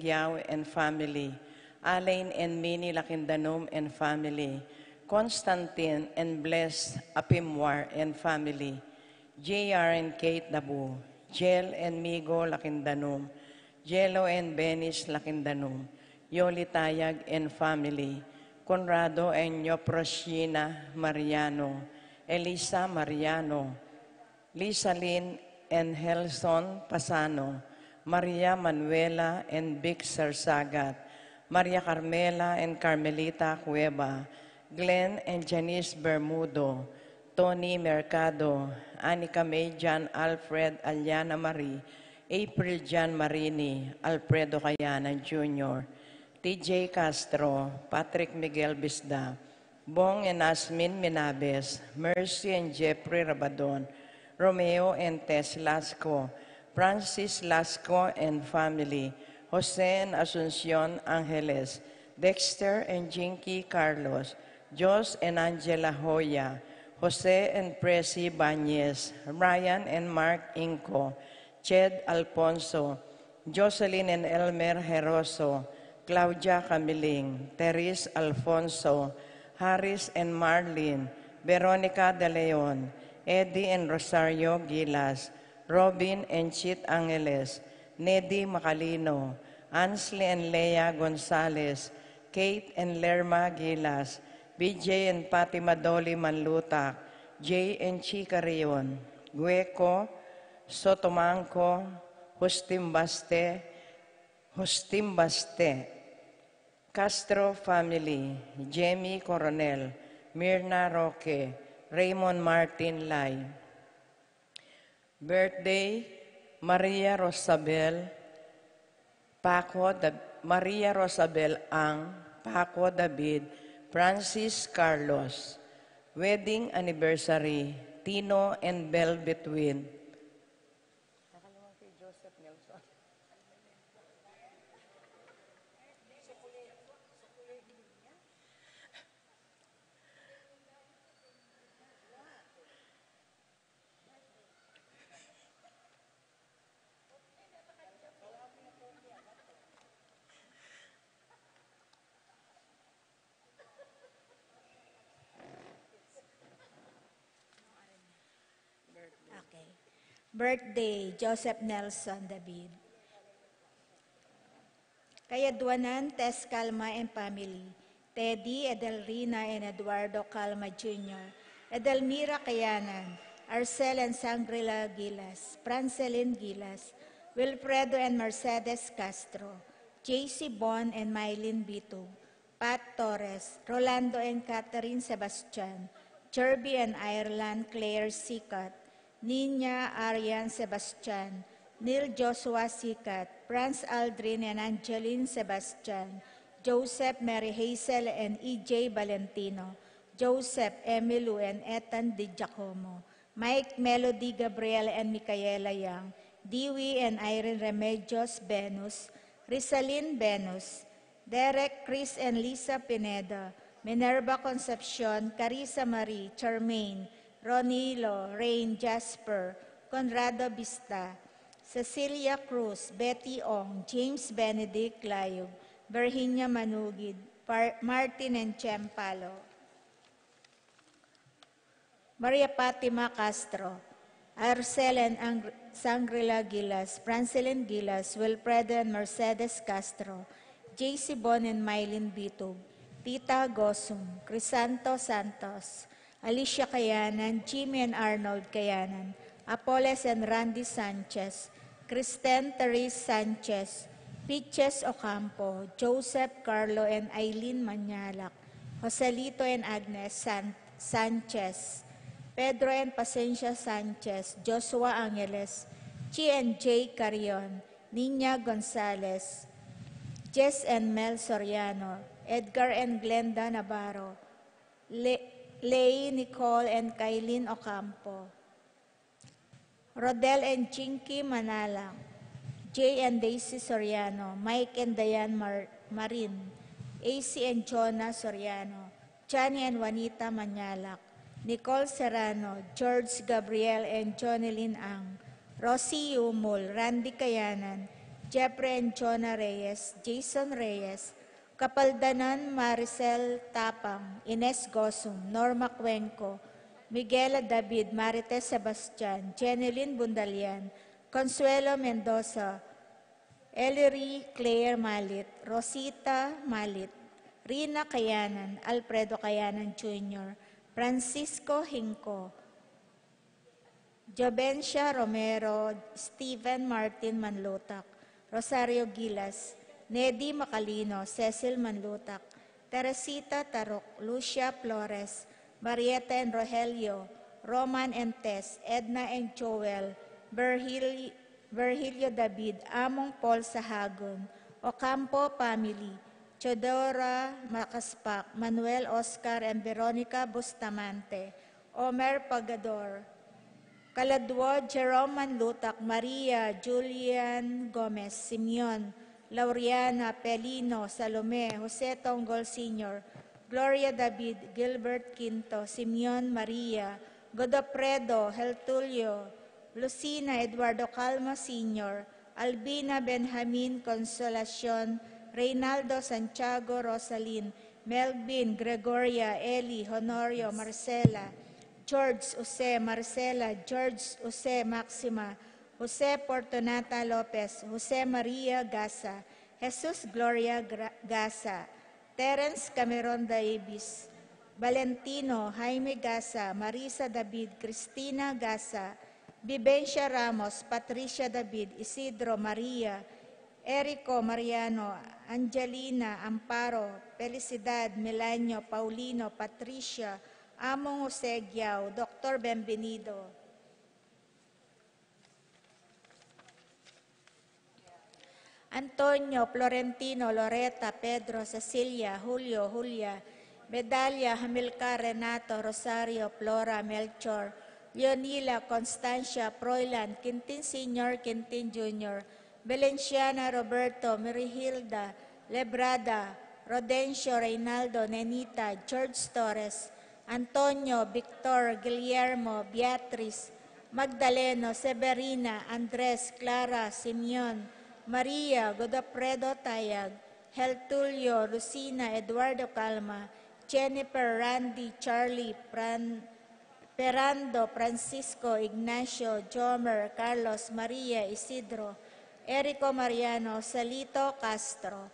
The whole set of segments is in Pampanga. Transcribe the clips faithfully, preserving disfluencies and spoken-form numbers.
Yao and family, Alain and Minnie Lakindanum and family, Constantine and Bless Apimwar and family, J R and Kate Dabu, Jel and Migo Lakindanum, Jelo and Benis Lakindanum, Yoli Tayag and family, Conrado and Nyoprosina Mariano, Elisa Mariano, Lisa Lynn and Helson Pasano, Maria Manuela and Vic Sarsagat, Maria Carmela and Carmelita Cueva, Glenn and Janice Bermudo, Tony Mercado, Anika May Jan Alfred Aliana Marie, April Jan Marini, Alfredo Kayana Junior, T J Castro, Patrick Miguel Bisda, Bong and Asmin Minabes, Mercy and Jeffrey Rabadon, Romeo and Tess Lasco, Francis Lasco and family, Jose and Asuncion Angeles, Dexter and Jinky Carlos, Jos and Angela Hoya, Jose and Presi Bañez, Ryan and Mark Inco, Ched Alfonso, Jocelyn and Elmer Heroso, Claudia Camiling, Teres Alfonso, Harris and Marlin, Veronica De Leon, Eddie and Rosario Gilas, Robin and Chit Angeles, Nedy Macalino, Ansley and Lea Gonzalez, Kate and Lerma Gilas, B J and Fatima Dolly Manlutak, Jay and Chica Rion, Gueco, Sotomanco, Justin Baste, Justin Baste, Castro family, Jamie Coronel, Mirna Roque, Raymond Martin Lai. Birthday, Maria Rosabel Paco, Da-, Maria Rosabel Ang Paco David, Francis Carlos. Wedding anniversary, Tino and Bel Between. Okay. Birthday, Joseph Nelson David. Kayadwanan, Tess Calma and family, Teddy, Edelrina and Eduardo Calma Junior, Edelmira Kayanan, Arcel and Sangrila Gilas, Francelin Gilas, Wilfredo and Mercedes Castro, J C Bon and Mylene Bitug, Pat Torres, Rolando and Catherine Sebastian, Jerby and Ireland Claire Sikat, Nina Arian Sebastian, Neil Joshua Sikat, Franz Aldrin and Angeline Sebastian, Joseph Mary Hazel and E J Valentino, Joseph Emilu and Ethan Di Giacomo, Mike Melody Gabriel and Micaela Yang, Dewey and Irene Remedios Venus, Rizalin Venus, Derek, Chris and Lisa Pineda, Minerva Concepcion, Carissa Marie, Charmaine, Ronilo, Rain, Jasper, Conrado Vista, Cecilia Cruz, Betty Ong, James Benedict Layug, Virginia Manugid, Par-, Martin and Chem Palo. Maria Fatima Castro, Arcel and Ang-, Sangrila Gilas, Francelin Gilas, Wilfredo and Mercedes Castro, J C Bon and Mylene Bitug, Tita Gosum, Crisanto Santos, Alicia Kayanan, Jimmy and Arnold Kayanan, Apoles and Randy Sanchez, Kristen Therese Sanchez, Pitches Ocampo, Joseph Carlo and Aileen Manyalak, Joselito and Agnes San-, Sanchez, Pedro and Pacencia Sanchez, Joshua Angeles, Chi and Jay Carrion, Nina Gonzalez, Jess and Mel Soriano, Edgar and Glenda Navarro, Le-, Lei, Nicole and Kailin Ocampo, Rodel and Chinky Manalang, Jay and Daisy Soriano, Mike and Diane Mar-, Marin, A C and Jonah Soriano, Johnny and Juanita Manyalak, Nicole Serrano, George Gabriel and Jonelyn Ang, Rosie Yumul, Randy Kayanan, Jeffrey and Jonah Reyes, Jason Reyes, Kapaldanan Maricel Tapang, Ines Gosum, Norma Cuenco, Miguela David, Marites Sebastian, Jenilyn Bundalian, Consuelo Mendoza, Ellery Claire Malit, Rosita Malit, Rina Kayanan, Alfredo Kayanan Junior, Francisco Hinco, Jovencia Romero, Steven Martin Manlutak, Rosario Gilas, Nedi Macalino, Cecil Manlutak, Teresita Tarok, Lucia Flores, Marieta and Rogelio, Roman and Tess, Edna and Joel, Virgil-, Virgilio David, Among Paul Sahagun, Ocampo family, Teodora Macaspac, Manuel Oscar and Veronica Bustamante, Omer Pagador, Kaladwo Jerome Manlutak, Maria Julian Gomez, Simeon, Laureana Pelino, Salome, Jose Tonggol Senior, Gloria David, Gilbert Quinto, Simeon Maria, Godofredo, Heltulio, Lucina Eduardo Calma Senior, Albina Benjamin Consolacion, Reynaldo Santiago Rosalin, Melvin, Gregoria, Eli, Honorio, Marcela, George Jose, Marcela, George Jose, Maxima, Jose Fortunata Lopez, Jose Maria Gasa, Jesus Gloria Gra-, Gasa, Terence Cameron Davis, Valentino, Jaime Gasa, Marisa David, Cristina Gasa, Vivencia Ramos, Patricia David, Isidro Maria, Erico Mariano, Angelina Amparo, Felicidad, Milanio, Paulino, Patricia, Among Jose Giao, Doctor Benvenido, Antonio, Florentino, Loreta, Pedro, Cecilia, Julio, Julia, Medalia, Hamilcar, Renato, Rosario, Flora, Melchor, Leonila, Constancia, Froilan, Quintin Senior, Quintin Junior, Valenciana, Roberto, Mirihilda, Lebrada, Rodencio, Reynaldo, Nenita, George Torres, Antonio, Victor, Guillermo, Beatriz, Magdaleno, Severina, Andres, Clara, Simeon, Maria, Godofredo Tayag, Heltulio, Lucina, Eduardo Calma, Jennifer, Randy, Charlie, Fran-, Ferando, Francisco, Ignacio, Jomer, Carlos, Maria, Isidro, Erico Mariano, Salito, Castro,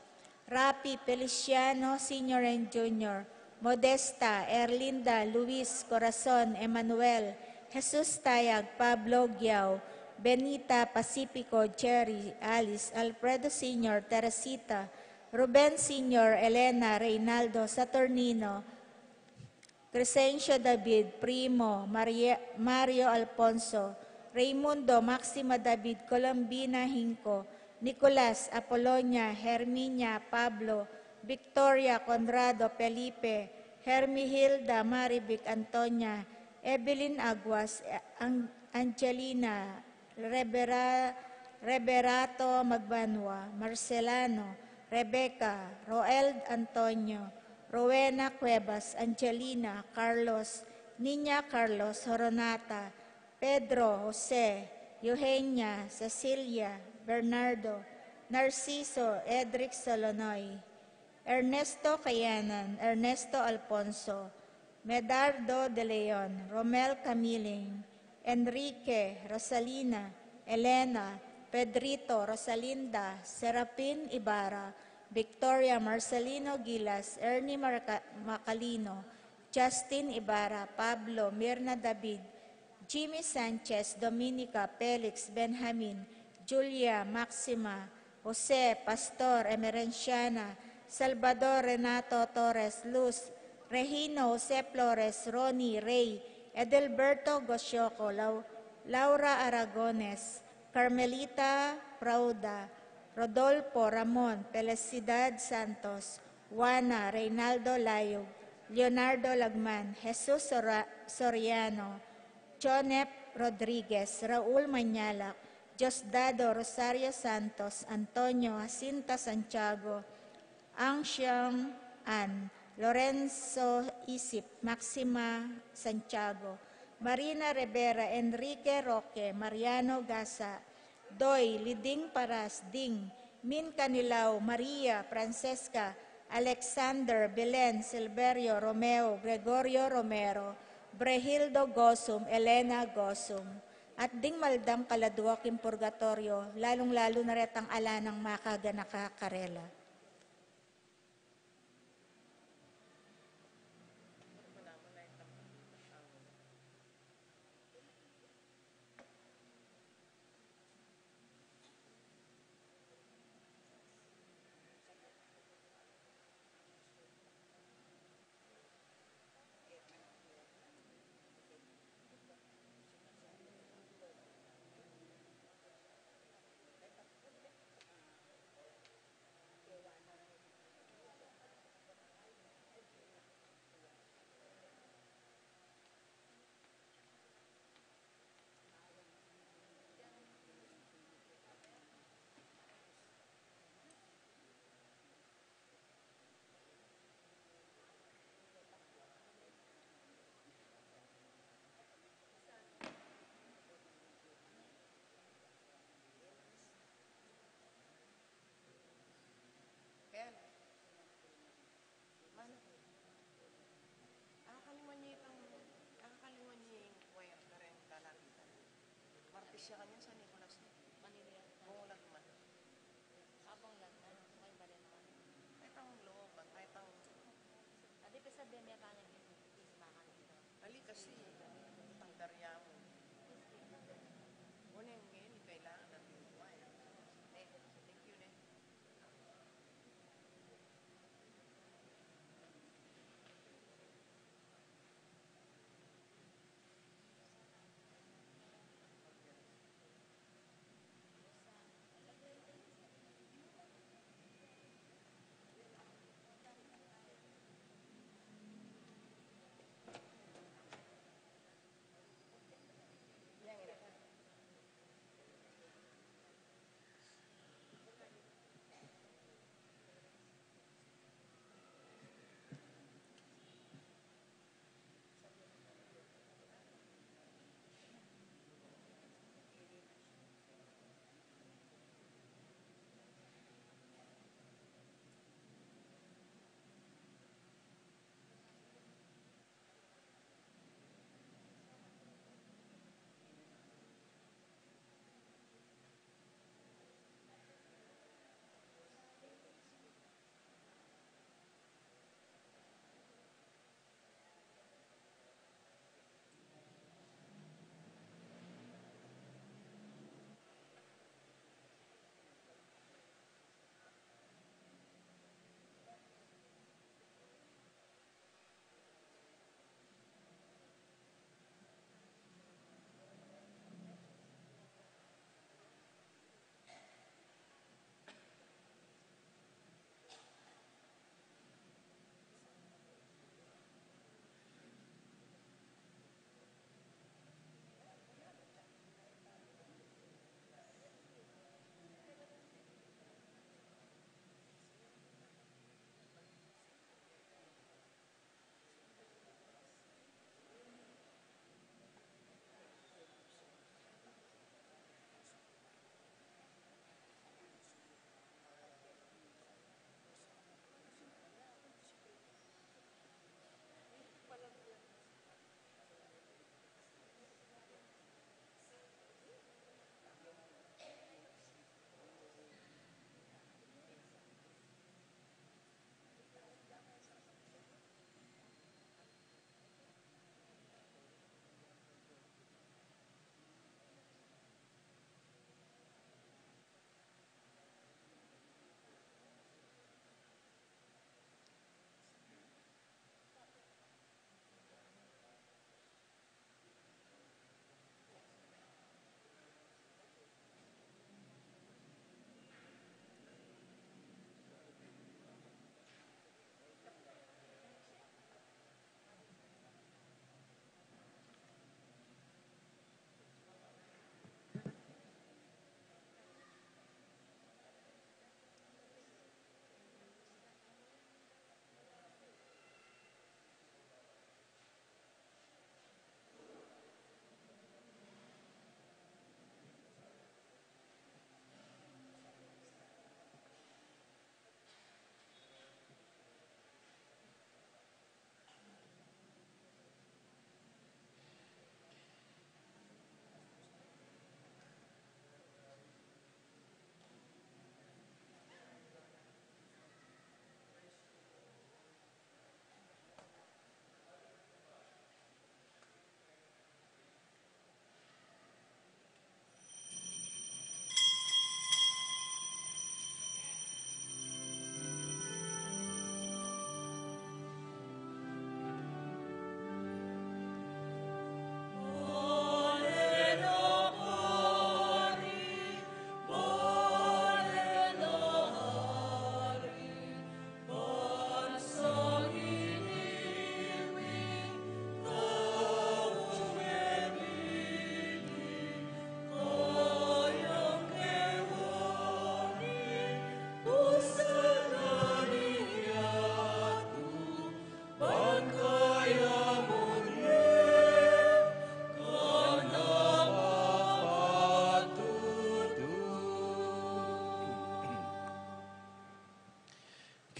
Rapi, Feliciano, Senior and Junior, Modesta, Erlinda, Luis, Corazon, Emmanuel, Jesus Tayag, Pablo Giao, Benita, Pacifico, Jerry, Alice, Alfredo Senior, Teresita, Ruben Senior, Elena, Reynaldo, Saturnino, Crescencio David, Primo, Maria-, Mario Alfonso, Raymundo, Maxima David, Colombina Hinco, Nicolas, Apolonia, Herminia, Pablo, Victoria, Conrado, Felipe, Hermihilda, Marivic, Antonia, Evelyn Aguas, Ang-, Angelina, Revera-, Reverato Magbanua, Marcelano, Rebecca, Roel Antonio, Rowena Cuevas, Angelina, Carlos, Niña Carlos, Horonata, Pedro, Jose, Eugenia, Cecilia, Bernardo, Narciso, Edric Solonoy, Ernesto Cayanan, Ernesto Alfonso, Medardo de Leon, Romel Camiling, Enrique, Rosalina, Elena, Pedrito, Rosalinda, Serafin Ibarra, Victoria, Marcelino Gilas, Ernie Marca-, Macalino, Justin Ibarra, Pablo, Mirna David, Jimmy Sanchez, Dominica, Felix, Benjamin, Julia, Maxima, Jose, Pastor, Emerenciana, Salvador, Renato, Torres, Luz, Regino, Jose Flores, Ronnie, Rey, Edelberto, Gosioco, Lau-, Laura Aragones, Carmelita, Prauda, Rodolfo, Ramon, Felicidad Santos, Juana, Reynaldo Layug, Leonardo Lagman, Jesus Sora-, Soriano, Jonep Rodriguez, Raul Mañalac, Diosdado, Rosario Santos, Antonio, Jacinta Santiago, Ang Xiang An, Lorenzo Isip, Maxima Santiago, Marina Rivera, Enrique Roque, Mariano Gasa, Doy, Liding Paras, Ding, Min Canilau, Maria, Francesca, Alexander, Belen, Silverio, Romeo, Gregorio, Romero, Brehildo, Gosum, Elena, Gosum, at ding maldam kaladua king purgatoryo, lalung-lalu na retang ala nang makaganaka karela. Ken, mana? Akakalinguan ye itang, akakalinguan ye ing kuwayat kareng lalagitan. Martis ya kanyan, San Nicolas. Manila ya. Bungulag man. Abang lang na, may bale naman. Ay, tang loob, at ay, tang... Adi, pesa de me kanyan, iti, iti, makan ito. Ali kasi, tang darya mu. Ngunit ngayon, kailangan natin kumain. Ne, thank you, ne.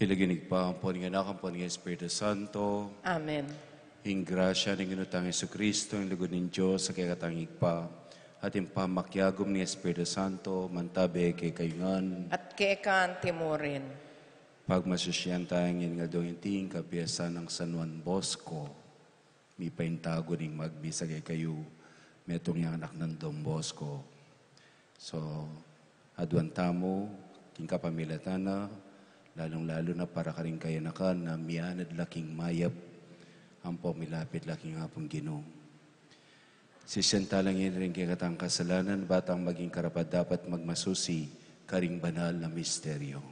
King lagyu ning Ibpa, ampo ning Anak, ampo ning Espiritu Santo. Amen. Ing grasya ning Ginu tang Jesucristo, ing lugud ning Dios a kekatang Ibpa, at ing pamakiagum ning Espiritu Santo, mantabe kekayu ngan. At keka anti mu rin. Pagmasusyan taya ing aldo ing kapiestan nang San Juan Bosco. Mipaintago ning magmisa kekayu, metung yang anak nang Don Bosco. So, aduan tamu king kapamilatan na, lalung-lalu na para karing kayanakan a mianad la king mayap, ampo milapit la king Apung Ginu. Sisian tala ngan ring kekatang kasalanan, ba tang maging karapat-dapat magmasusi karing banal a misteryo.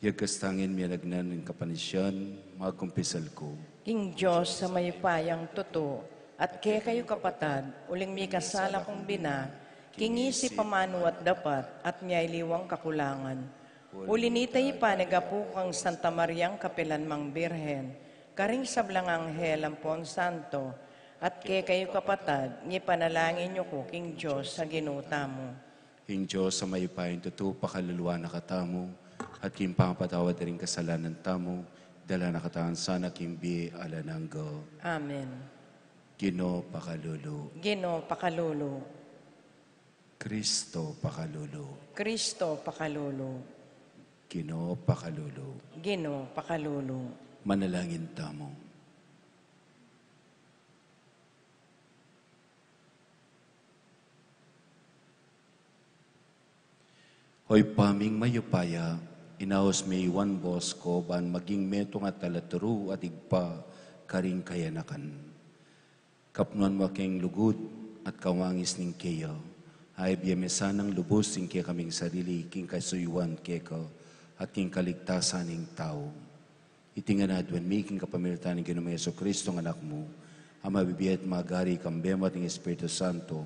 Yagkas tang mialagnan ning kapanisian, magkumpisal ku king Dios a mayupayang tutu, at kekayu kapatad, uling mikasala kung bina, king isip, amanu at dapat, at mialiwang kakulangan. Uli nita ipanagapu ku kang Santa Mariang kapilanmang Birhen, karing sablang anghel ampon santo, at kekayu kapatad, ipanalangin yu ku king Dios a Ginu tamu. Ing Dios a mayupayang tutu, pakaluluan na katamu, at king pangapatawad da ring kasalanan tamu, idala na katamu sana king bie alang angga. Amen. Ginu pakalulu. Ginu pakalulu. Kristo pakalulu. Kristo pakalulu. Ginu pakalulu. Ginu pakalulu. Manalangin tamu. O Ibpa ming mayupaya, inaus me i Juan Bosco ban maging metung a talaturu at ibpa karing kayanakan. Kapnuan mu keng lugud at kawangis ning keya, ibie me sanang lubus ing kekaming sarili king kasuyuan keka at king kaligtasan ning tau. Iti ngan aduan mi king kapamilatan ning Ginu ming Jesucristo a Anak mu, a mabibie at magari kambe mu at ning Espiritu Santo,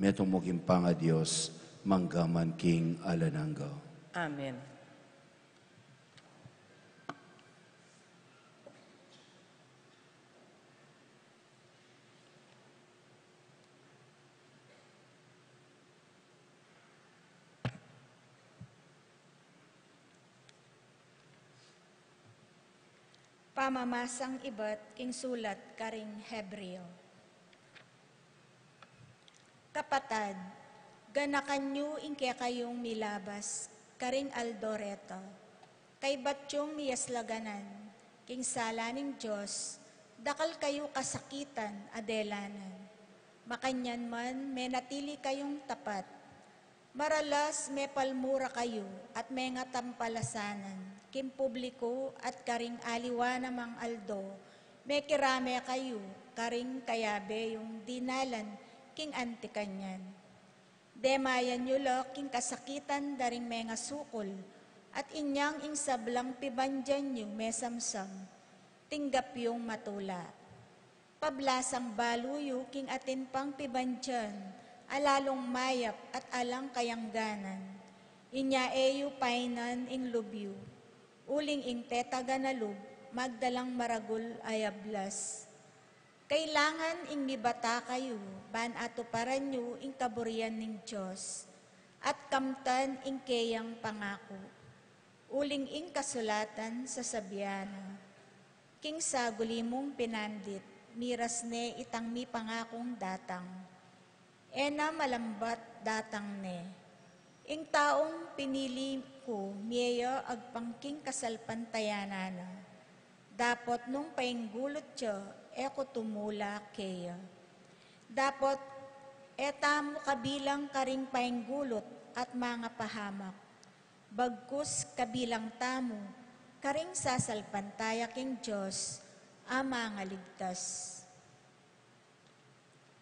metung mu king pangaDios, mangga man king alang angga. Amen. Pamamasang ibat king sulat karing Hebreo. Kapatad, ganakan yu ing kekayung milabas karing aldo reta, kaybat yung miyaslaganan king sala ning Dios, dakal kayu kasakitan a delanan. Makanyan man, menatili kayung tapat. Maralas mepalmura kayu at mengatampalasanan king publiku at karing aliwa namang aldo, mekirame kayu karing kayabe yung dinalan king anti kanyan. Demayan yu la king kasakitan da ring mengasukul, at inyang ing sablang pibandian yu mesamsam, tinggap yung matula. Pablasang balu yu king atin pang pibandian a lalung mayap at alang kayangganan. Inya e yu painan ing lub yu, uling ing tetagan a lub magdalang maragul a yablas. Kailangan ing mibata kayu ban atuparan yu ing kaburian ning Dios at kamtan ing keyang pangaku. Uling ing kasulatan sasabian na, king saguli mung pinandit, miras ne itang mipangakung datang. E na malambat datang ne. Ing taung pinili ku, mie ya agpang king kasalpantayanan na. Dapot nung painggulut ya, e ku tumula keya. Dapot e tamu kabilang karing painggulut at mangapahamak, bagkus kabilang tamu karing sasalpantaya king Dios a mangaligtas.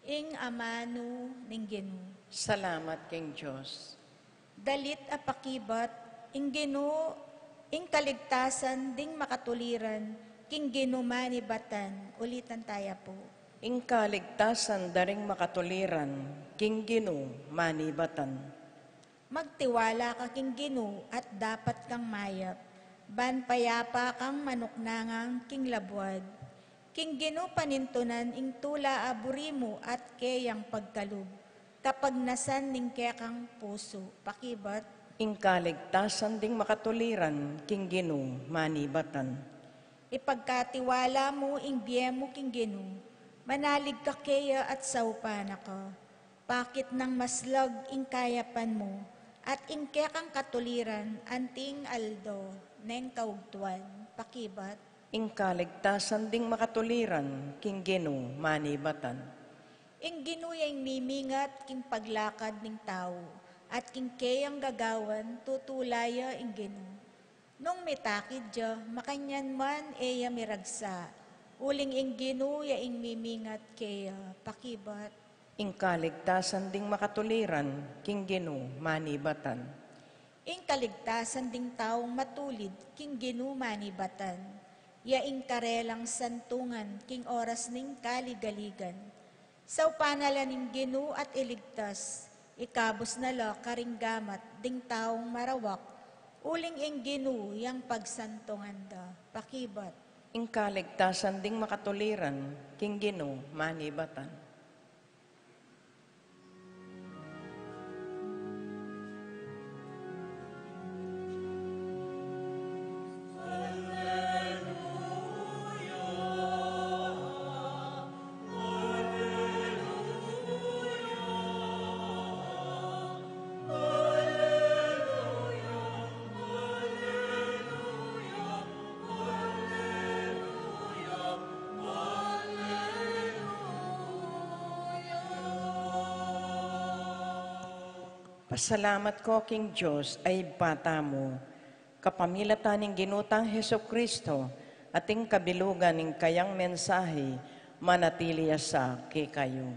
Ing amanu ning Ginu. Salamat king Dios. Dalit a pakibat, ing Ginu, ing kaligtasan ding makatuliran king Ginu manibatan. Ulitan taya pu. Ing kaligtasan da ring makatuliran king Ginu manibatan. Magtiwala ka king Ginu at dapat kang mayap, ban payapa kang manuknangan king labuad. King Ginu panintunan ing tula a buri mu at keyang pagkalub, kapagnasan ning kekang pusu. Pakibat. Ing kaligtasan ding makatuliran king Ginu manibatan. Ipagkatiwala mu ing bie mu king Ginu, manalig ka keya at saupan na ka. Pakit nang maslag ing kayapan mu, at ing kekang katuliran anting aldo neng kaugtuan. Pakibat. Ing kaligtasan ding makatuliran king Ginu manibatan. Ing Ginu ya ing mimingat king paglakad ning tau, at king keyang gagawan tutula ya ing Ginu. Nung mitakid ya, makanyan man e ya miragsa, uling ing Ginu ya ing mimingat keya. Pakibat. Ing kaligtasan ding makatuliran king Ginu manibatan. Ing kaligtasan ding taung matulid king Ginu manibatan, ya ing karelang santungan king oras ning kaligaligan. Saupan na la ning Ginu at iligtas, ikabus na la karing gamat ding taung marawak, uling ing Ginu yang pagsantungan da. Pakibat. Ing kaligtasan ding makatuliran king Ginu manibatan. Pasalamat ko king Dios a Ibpa tamu, kapamilatan ning Ginu tang Jesucristo, at ing kabilugan ning kayang mensahe manatili ya sa kekayu.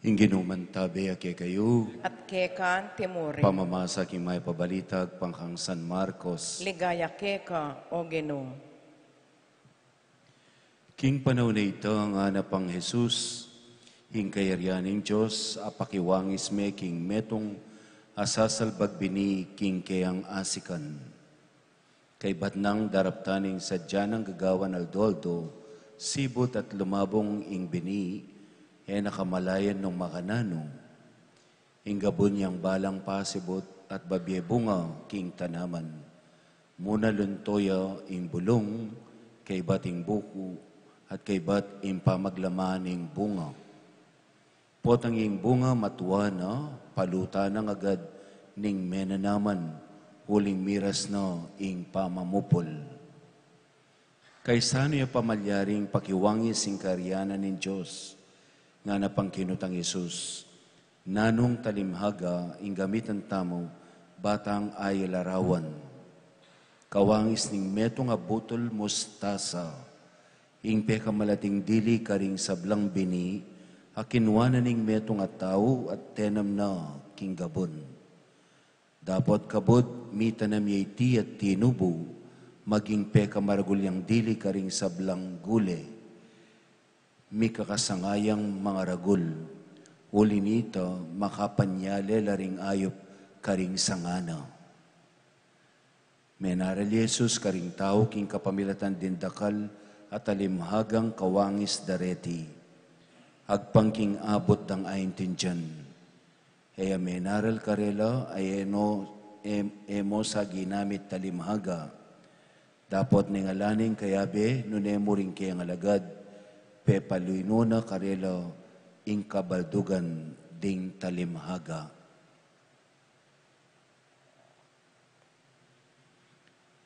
Ing Ginu mantabe ya kekayu. At keka antimurin. Pamamasa king Mayap a Balita agpang kang San Marcos. Ligaya keka, o Ginu. King panaun a ita, ngana pang Jesus, ing kayarian ning Dios apakiwangis me king metung a sasalbag bini king keyang asikan. Kaybat nang daraptan ing sadya nang gagawan aldo-aldo, sibut at lumabung ing bini, e na kamalayan nung makananu. Ing gabun yang balang pasibut at babie bunga king tanaman. Muna lunto ya ing bulung, kaybat ing buku, at kaybat ing pamaglaman ning bunga. Potang ing bunga matua na, palutan na agad ning menanaman, uling miras na ing pamamupul. Kaisanu ya pamalyaring pakiwangis ing kayarian ning Dios? Ngana pang kinutang Jesus, nanung talimhaga ing gamitan tamu, batang ayu larawan? Kawangis ning metung a butul mustasa, ing pekamalating dili karing sablang bini, a kinua na ning metung a tau at tenam na king gabun. Dapot kabud mitanam ya iti at tinubu, maging pekamaragul yang dili karing sablang gule. Mikakasanga yang mangaragul, uli nita makapanyale la ring ayup karing sanga na. Menaral i Jesus karing tau king kapamilatan ding dakal a talimhagang kawangis dareti, agpang king abut dang aintindian. E ya menaral karela a e no, e, e mo sa ginamit talimhaga. Dapot neng ala neng kayabe nune mu ring keyang alagad, pepaluy no na karela ing kabaldugan ding talimhaga.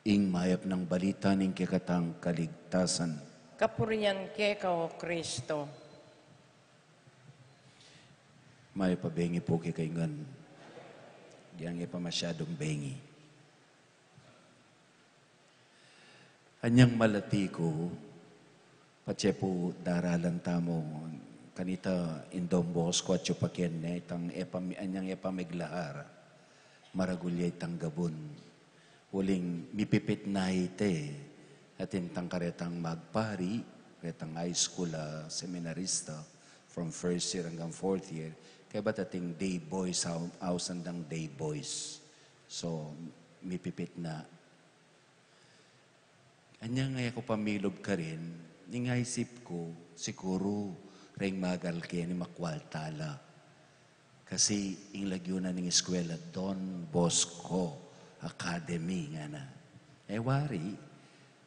Ing mayap nang balita ning kekatang kaligtasan. Kapurian keka, o Kristo. Mayap a bengi pu kekayu ngan. Diang e pa masyadung bengi. Anyang malati ku, patse pu daralan tamu, Kanita ing Don Bosco atyu pa keni, itang e pa mi-, anyang e pa miglahar, maragul ya itang gabun. Uling mipipit na ita, atin tang karetang magpari, karetang high school, ah, seminarista, from first year anggang fourth year, kaybat ating day boys, au-, ausan dang day boys. So, mipipit na. Anyang e ku pa milub karin, ning aisip ku, siguru, reng magal keni makwalta la. Kasi ing lagyu na ning eskwela, Don Bosco Academy, ngana. E wari,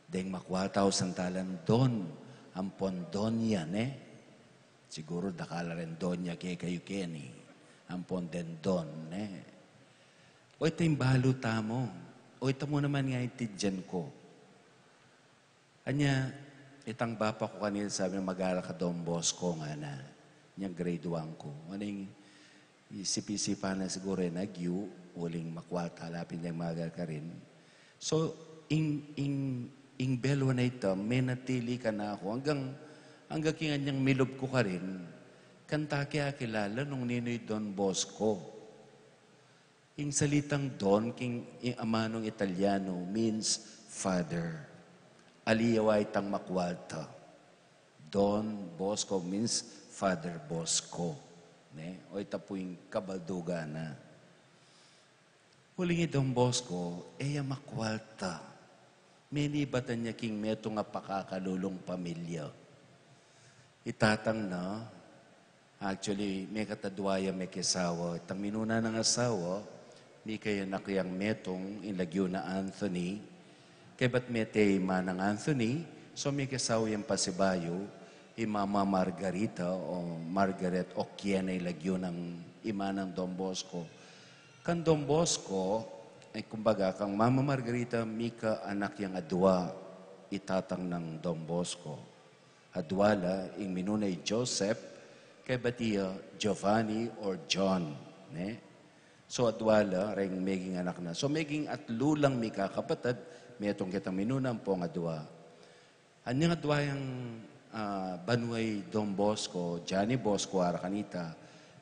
deng makwalta, ausan tala ning Don, ampon Doña, ne? Siguru dakal la ring Doña kekayu keni, ampon deng Don, ne? O ita ing balu tamu, o ita mu naman ing aintindian ku. Anya, itang bapa ku kanita sabi na, "Mag-aral ka Don Bosco," ngana. Nya grade one ku. Uling isip-isipan na siguru e nagyu, uling makwalta la pin deng magal karin. So, ing, ing, ing belwa na ita, menatili kanaku, anggang, anggang king anyang milub ku karin, kanita ke akilala nung ninu i Don Bosco. Ing salitang Don, king, ing amanung Italiano, means father. Ali ya wa itang makwalta. Don Bosco means Father Bosco. Ne? O ita pu ing kabaldugan na. Uling i Don Bosco, e ya makwalta. Menibatan ya king metung a pakakalulung pamilya. I tatang na, actually, mekatadwa ya mekiasawa. Itang minuna nang asawa, mika yang anak yang metung, ing lagyu na Anthony. Kaybat mete i manang Anthony, so mekiasawa yang pasibayu, i Mama Margarita o Margaret Oquiena i lagyu nang ima nang Don Bosco. Kang Don Bosco, e, kumbaga, kang Mama Margarita, mika anak yang adwa i tatang nang Don Bosco. Adwa la, ing minuna i Joseph, kaybat iya Giovanni or John, ne? So, adwa la, reng meging anak na. So, meging atlu lang mikakapatad, metung ketang minuna ampong adwa. Anyang adwa yang, ah, banua i Don Bosco, Johnny Bosco, ara kanita,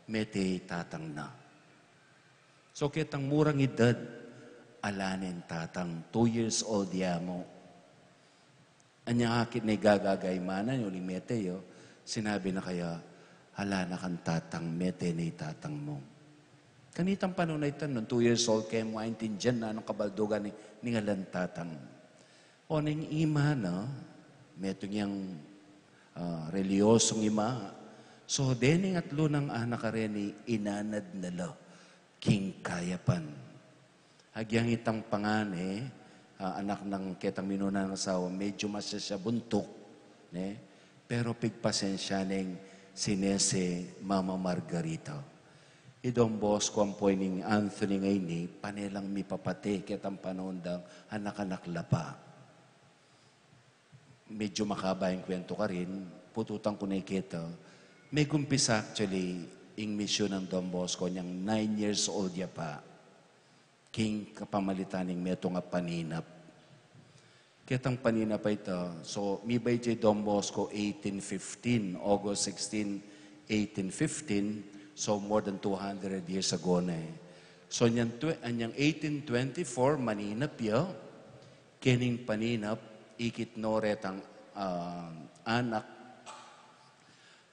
mete i tatang na. So, ketang murang edad, ala neng tatang, two years old ya mu. Anyang akit na igagaga i mana, uling mete ya, sinabi na kaya, "Ala na kang tatang, mete na i tatang mu." Kanitang panaun a ita, nung two years old ke mu, aintindian na nung kabaldugan ning, ning alang tatang. O ning ima na, metung yang, ah, reliyosung ima. So, dening atlu nang anak a reni, inanad na la king kayapan. Agyang itang pangane, ah, anak nang ketang minuna nang asawa, medyu masya sya buntuk, ne? Pero pigpasensya neng sinese Mama Margarita. I Don Bosco ampo ining Anthony ngeni, pane lang mipapate ketang panaun dang anak-anak la pa. Medyu makaba ing kwentu karin, pututan ku ne keta. Megumpisa actually ing misyun nang Don Bosco nyang nine years old ya pa. King kapamalitan ning metung a paninap. Ketang paninap a ita, so, mibait ya i Don Bosco eighteen fifteen, August sixteen, eighteen fifteen, so more than two hundred years ago na e. So, nyang twe-, anyang eighteen twenty-four, maninap ya, kening paninap, ikit no retang, ah, anak,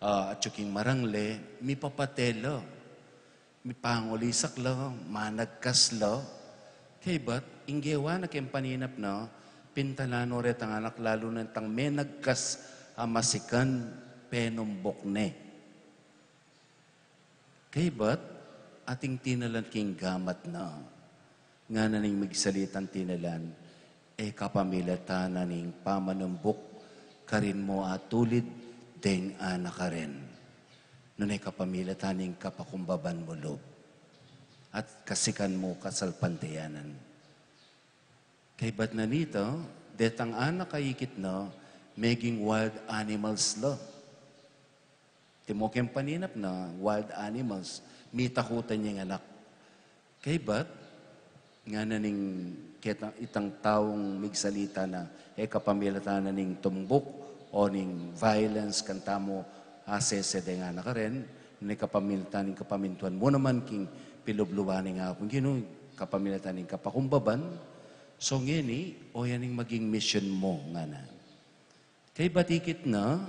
ah, atyu king marangle, mipapate la, mipangulisak la, managkas la. Kaybat, ing gewa na keng paninap na, pintalan no retang anak, lalu na itang menagkas a masikan, penumbuk ne. Kaybat, ating tinalan king gamat na. Ngana ning migsalitang tinalan, e kapamilatan na ning pamanumbuk karin mo atulid deng anak a ren. Nune kapamilatan ning kapakumbaban mo lub. At kasikan mo kasalpantayanan. Kaybat na nita, detang anak a ikit na, meging wild animals la. Timo keng paninap na wild animals, mitakutan yang anak. Kaybat, ngana ning keta-, itang taung migsalita na, e kapamilatan na ning tumbuk o ning violence kang tamu Asese de ngana karin, ning kapamilatan ning kapamintuan mu naman king pilubluan ning Apung Ginu, kapamilatan ning kapakumbaban. So ngeni, o yan ing maging mission mu, ngana. Kaybat ikit na,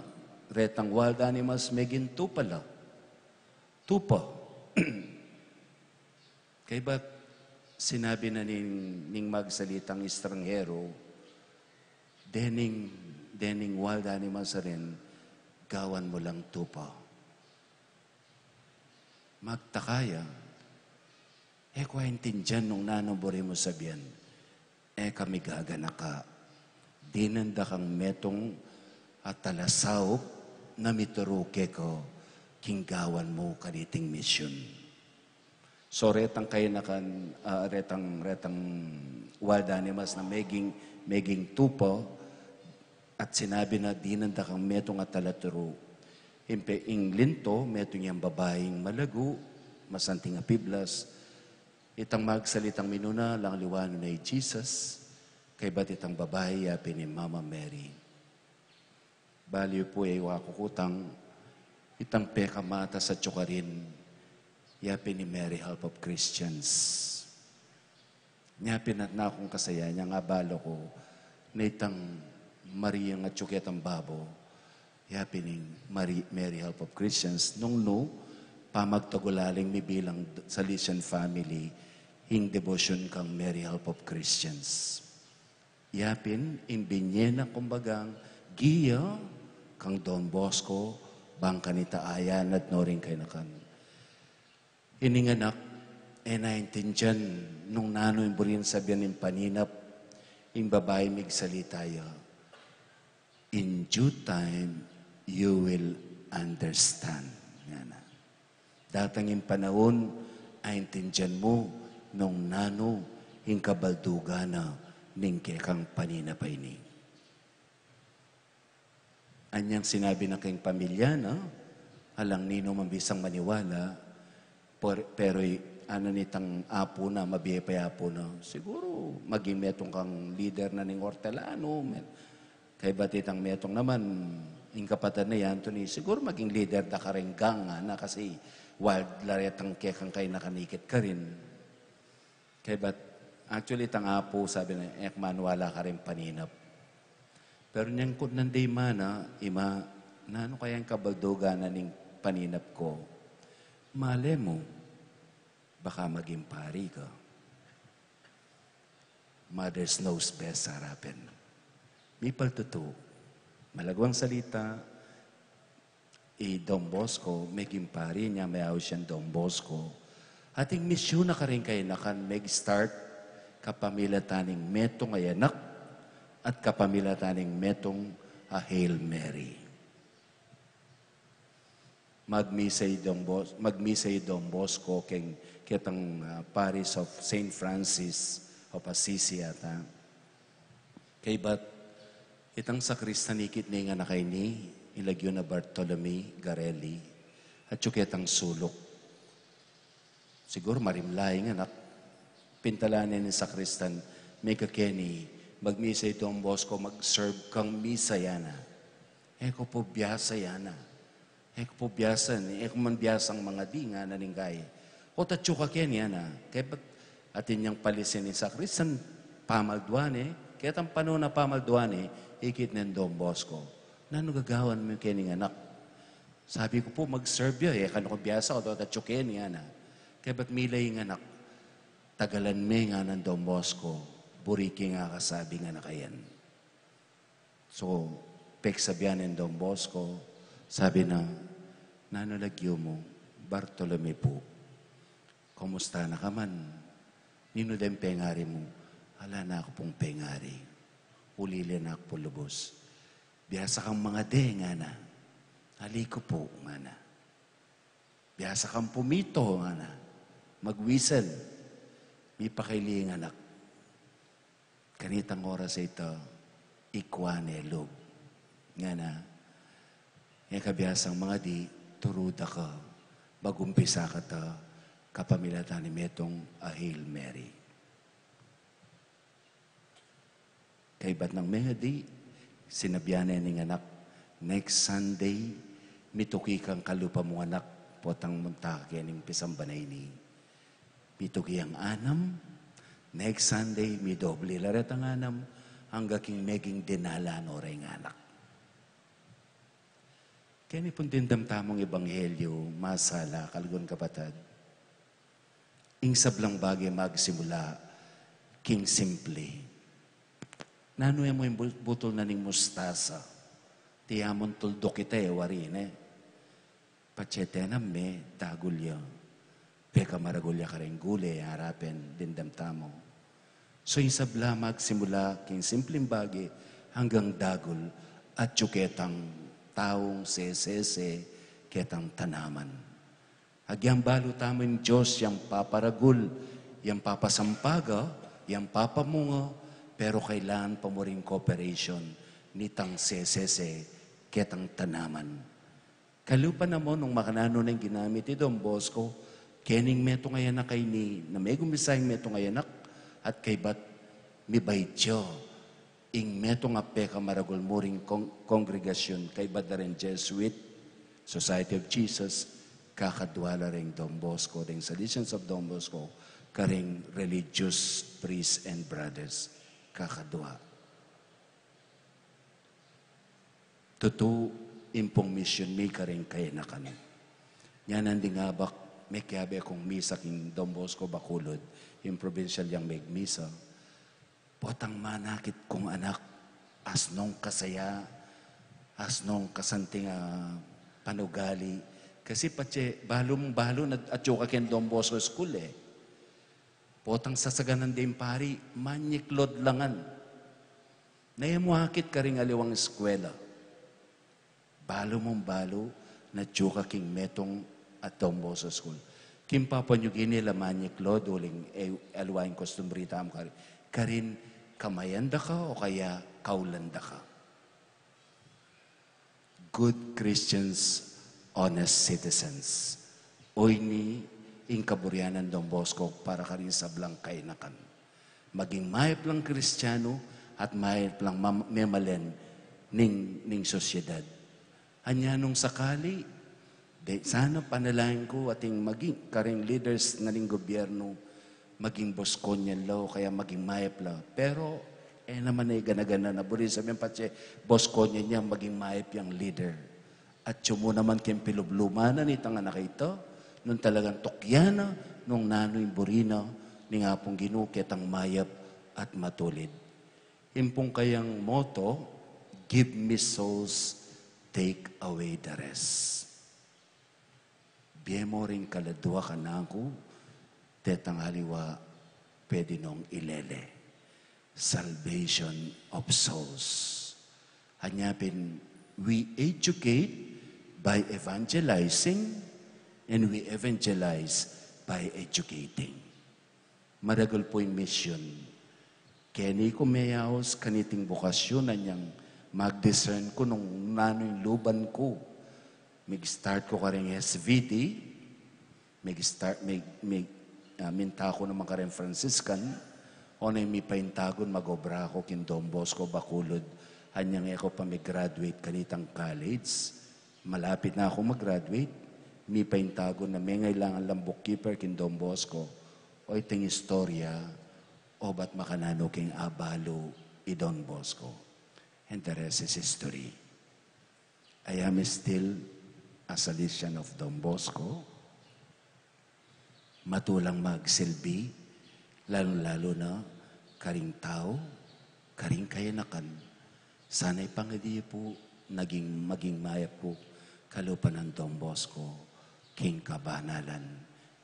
retang wild animals meging tupa la. Tupa. Kaybat sinabi na ning, ning magsalitang estranghero, dening, dening wild animals a rin, gawan mu lang tupa. Magtaka ya, e ku aintindian nung nanu buri mu sabian, e kami gaganaka. Dinan da kang metung a talasaup na mituru keka king gawan mu kaniting misyun. So, retang kayanakan, ah, retang, retang wild animals na meging, meging tupa, at sinabi na dinan da kang metung a talaturu. Impe ing linto, metung yang babaing malagu, masanting a piblas. Itang magsalitang minuna, alang liwan na i Jesus, kaybat itang babai, yapin i Mama Mary. Bali pu e wa kukutang, itang pekamatas atyu karin, yapin i Mary Help of Christians. Nya pinatna kung kasaya, nya nga balo ku, na itang Maria nga atyu ketang babo, yapin ing Mary, Mary Help of Christians, nung nu, pamagtagulaling mi bilang Salesian family, ing debosyon kang Mary Help of Christians. Yapin, ing binye na kumbagang giya kang Don Bosco, bang kanita ayanad no ring kayanakan. Ining anak, e na intindian nung nanu ing buri nang sabian ning paninap, ing babai migsalita ya. In due time, you will understand. Ngana. Datang ing panaun, aintindian mu nung nanu ing kabaldugan na ning kekang paninap a ini. Anyang sinabi na king pamilya na, alang ninu man bisang maniwala, per-, pero i-, ana nitang apu na, mabie pa i apu na, siguru maging metung kang lider na ning ortelanu, men. Kaybat itang metung naman, ing kapatad na i Anthony, siguru maging lider da karing gang, ngana, kasi wild la retang kekang kayanakan ikit karin. Kaybat, actually, itang apu, sabi na, e ku maniwala karing paninap. Pero nyang kutnan de i ma na, "Ima, nanu kaya ing kabaldugan na ning paninap ku?" "Male mu, baka maging pari ka." Mothers knows best, sa arapin. Mipaltutu. Malagwang salita, i Don Bosco, meging pari, nya meaus yang Don Bosco. Ating misyun na karing kayanakan, meg-start kapamilatan ning metung a anak at kapamilatan ning metung a Hail Mary. Magmisa i Don Bos-, magmisa i Don Bosco keng ketang, ah, Parish of Saint Francis of Assisi yata. Kaybat, itang sakristan ikit ne ing anak a ini, ilagyu na Bartolome Garelli, atyu ketang suluk. Siguru marimla ing anak. Pintalan ne ning sakristan, "Mika keni, magmisa i Don Bosco, mag-serve kang misa," ngana. "E ku pu biasa," ngana. "E ku pu biasa, e ku man biasang mangadi," ngana ning gae. "O, atyu ka keni," ngana. Kaybat atin yang palisin ning sakristan, pamalduan ne, ketang panaun a pamalduan ne, ikit neng Don Bosco. "Nanu gagawan mu kening anak?" "Sabi ku pu, mag-serve ya, e kanu ku biasa, o, atyu keni," ngana. Kaybat mila ing anak, "Tagalan me," ngana nang Don Bosco, "buri ke ing akasabi ning anak a yan." So, peksabian neng Don Bosco, sabi na, "Nanu lagyu mu?" "Bartolome pu." "Kumusta na ka man? Ninu deng pengari mu?" "Ala na ku pung pengari. Uli la na ku pu lubus." "Biasa kang mangadi?" ngana. "Ali ku pu," ngana. "Biasa kang pumito?" ngana. "Mag-whistle?" Mipakaili ing anak. Kanitang oras a ita, ikua ne lub. Ngana, "E ka biasang mangadi, turu da ka, mag-umpisa ka ta, kapamilatan ning metung a Hail Mary." Kaybat nang mengadi, sinabian ne ning anak, "Next Sunday, Mituki kang kalupa mung anak, potang munta ka kening pisamban a ini. Mituki ang anam, next Sunday, midoble la retang anam, angga king meging dinala no reng anak. Keni pung dimdam tamung ebanghelyo, masala, kaluguran kapatad. Ing sablang bage magsimula king simple. Nanu e mu ing bu-, butul na ning mustasa? Tiamun tulduk ita e wari ne. Patse tenam me, dagul ya. Pekamaragul ya kareng gule, arapen, dimdam tamu. So ing sabla magsimula king simpleng bage anggang dagul, atyu ketang taung sesese ketang tanaman. Agyang balu tamu ing Dios yang paparagul, yang papasampaga, yang papamunga, pero kailangan pa mu ring cooperation nitang sesese ketang tanaman. Kalupa na mu nung makananu neng ginamit i Don Bosco, kening metung a anak a ini, na megumpisa ing metung a anak, at kaybat mibait ya ing metung a pekamaragul mu ring kong-, kongregasyon, kaybat da reng Jesuit, Society of Jesus, kakadwa la reng Don Bosco, reng Salesians of Don Bosco, kareng religious priests and brothers, kakadwa. Tutu, ing pung mission mi kareng kayanakan. Nyanan ding abak, mekiabe kung misa king Don Bosco Bacolod, ing provincial yang megmisa. Potang manakit kung anak, asnong kasaya, asnong kasanting a panugali. Kasi patse, balung-balu na atyu ka king Don Bosco School e. Potang sasaganan ding pari, manyiklod la ngan. Na e mu akit karing aliwang eskwela. Balu mung balu, na atyu ka king metung a Don Bosco School. King Papua New Guinea la manyiklod, uling e, aliwa ing kostumbre tamu kari. Karin, kamayan da ka o kaya kaulan da ka. Good Christians, honest citizens. Oyni ing kaburian nang Don Bosco para karing sablang kayanakan. Maging mayap lang Kristiyanu at mayap lang mam-, memalen ning, ning sosyedad. Anya nung sakali, de, sana panalangin ku ating maging kareng leaders na ning gobyernu, maging Bosconian la o kaya maging mayap la. Pero, e naman e gana-gana na buri sabyan patse Bosconian yang maging mayap yang leader. At atyu mu naman keng pilubluman na nitang anak a ita, nung talagang tukyan na, nung nanu ing buri na ning Apung Ginu ketang mayap at matulid. Ing pung kayang motto, "Give me souls, take away the rest." Bie mo ring kaladua kanaku, detang aliwa pwede nong ilele. Salvation of souls. Anya pin, we educate by evangelizing and we evangelize by educating. Maragul pu ing misyon. Keni ku meyaus kaniting bokasyon anyang mag-discern ku nung nanu ing luban ku. Mig-start ku kareng S V T, mig-start, mig-, mig-, ah, minta ku naman kareng Franciscan, o neng mipaintagun mag-obra ku king Don Bosco Bacolod, anyang e ku pa mig-graduate kanitang college. Malapit na ku mag-graduate, mipaintagun na mengailangan lang bookkeeper king Don Bosco. O iting istorya, obat makananu king abalu i Don Bosco. And the rest is history. I am still a Salesian of Don Bosco. Matulang magsilbi, lalung-lalu na karing tau, karing kayanakan. Sana ipangadi pu, naging, maging mayap ku, kalupa nang Don Bosco, king kabanalan,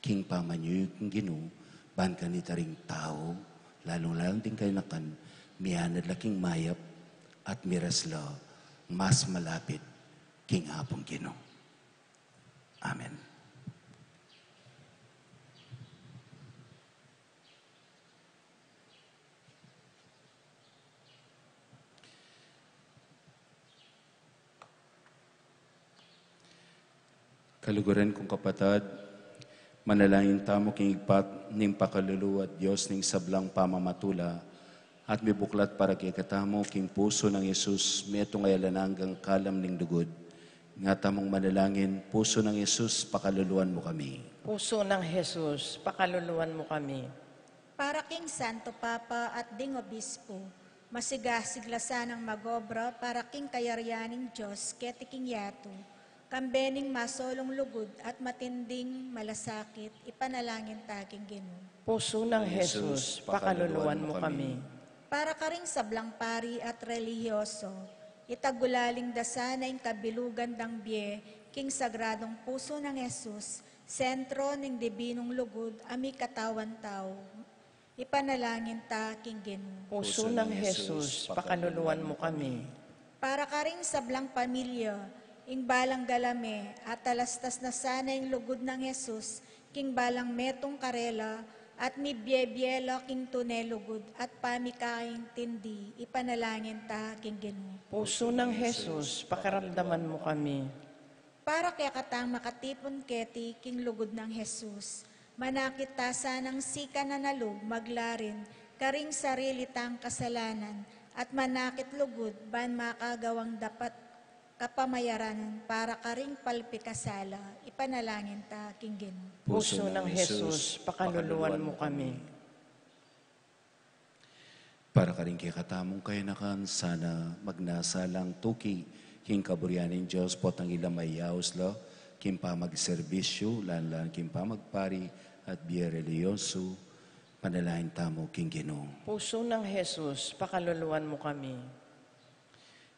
king pamanyuyug ning Ginu, ban kanita ring tau, lalung-lalu ding kayanakan, mianad la king mayap, at miras la mas malapit king Apung Ginu. Amen. Kaluguran kung kapatad, manalangin tamu king Ibpa ning pakalulu at Dios ning sablang pamamatula, at mibuklat para kekatamu king pusu nang Jesus, metung a alang anggang kalam ning lugud, Nga tamung manalangin, Puso nang Jesus, pakaluluan mu kami. Puso nang Jesus, pakaluluan mu kami. Para king Santo Papa at ding Obispo, masigasig la sanang magobra para king kayarian ning Dios keti king yatu, kambe ning masolung lugud at matinding malasakit, ipanalangin ta king Ginu. Puso nang Jesus, pakaluluan mu kami. Para karing sablang pari at relihiyoso, itagulaling da sana ing kabilugan dang bie king Sagradong Puso nang Jesus, sentro ning dibinung lugud a mikatawan tau. Ipanalangin ta king Ginu. Puso nang Jesus, pakaluluan mu kami. Para karing sablang pamilya, ing balang galame, atalastas na sana ing lugud nang Jesus king balang metung karela, at mibie-bie la king tune lugud at pamikaintindi, ipanalangin ta king Ginu. Puso nang Jesus, pakiramdaman mu kami. Para kekatang makatipun keti king lugud nang Jesus, manakit ta sanang sikanan a lub maglarin karing sarili tang kasalanan at manakit lugud ban makagawang dapat kapamayaranan para karing palpikasala, ipanalangin ta king Ginu. Puso nang Jesus, pakaluluan mu kami. Para karing kekatamung kayanakan, sana magnasalang tuki king kaburian ning Dios potang ila mayaus la king pamagserbisyu, lalan king pamagpari at bie relihiyosu, panalangin tamu king Ginu. Puso nang Jesus, pakaluluan mu kami.